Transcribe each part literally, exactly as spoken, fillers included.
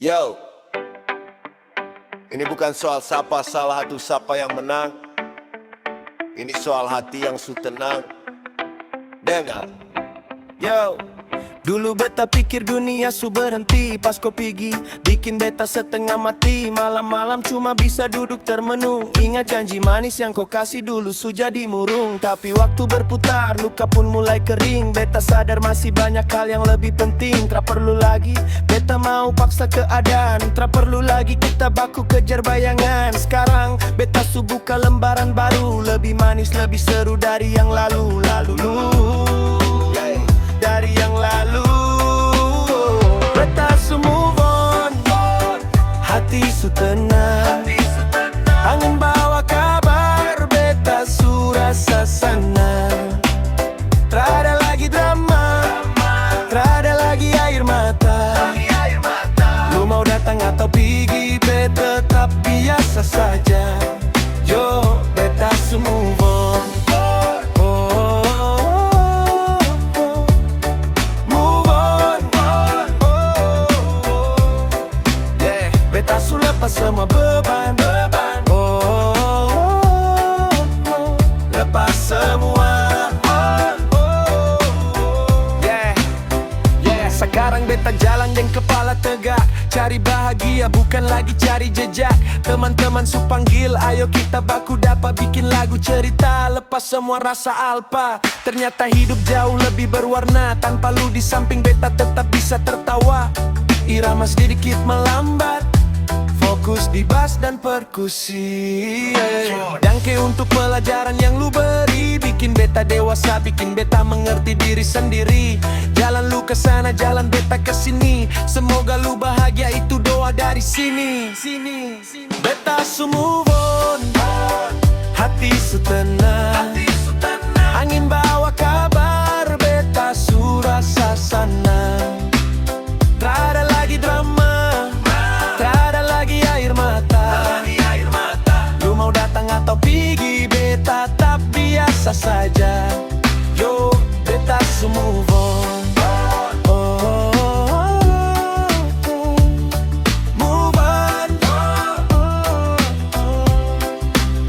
Yo, ini bukan soal sapa salah atau sapa yang menang. Ini soal hati yang su tenang. Dengar. Yo. Dulu beta pikir dunia su berhenti pas ko pigi, bikin beta setengah mati. Malam-malam cuma bisa duduk termenung, ingat janji manis yang ko kasi dulu su jadi murung. Tapi waktu berputar, luka pun mulai kering. Beta sadar masih banyak hal yang lebih penting. Tra perlu lagi beta mau paksa keadaan. Tra perlu lagi kita baku kejar bayangan. Sekarang beta su buka lembaran baru, lebih manis, lebih seru dari yang lalu. Lalu, dari yang lalu. Beta su move on, hati su tenang. Angin bawa kabar, beta su rasa sanang. Trada lagi drama, trada lagi air mata. Lu mau datang atau pigi, beta tetap biasa saja. Yo, beta su move on. Oh, oh, oh, oh. Move on. Yeah, beta su lepas semua beban. Oh, oh, oh, oh. Lepas semua. Oh, oh, oh. Yeah. Yeah, sekarang beta jalan deng kepala tegak. Cari bahagia, bukan lagi cari jejak. Teman-teman su panggil, ayo kita baku dapa bikin lagu cerita. Lepas semua rasa alpa. Ternyata hidup jauh lebih berwarna. Tanpa lu di samping beta tetap bisa tertawa. Irama sedikit melambat. Fokus di bass dan per- Ku si, yeah. Danke untuk pelajaran yang lu beri, bikin beta dewasa, bikin beta mengerti diri sendiri. Jalan lu ke sana, jalan beta ke sini. Semoga lu bahagia, itu doa dari sini. Beta su move on, hati su tenang. Angin bawa kabar, beta su rasa sanang. Trada lagi drama, trada lagi air mata. Lu mau datang atau pigi, beta tap biasa saja. Yo, beta su move on. Oh, oh, oh, oh. Move on.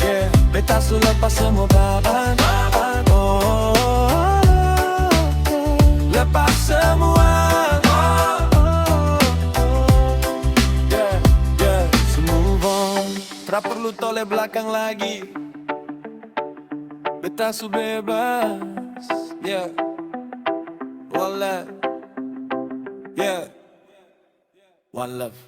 Yeah, beta su lepas semua baban. Oh, oh, oh, oh. Lepas semua. Yeah, yeah, su move on. Tra perlu toleh blakang lagi. Beta su bebas. Yeah. One love. Yeah. One love.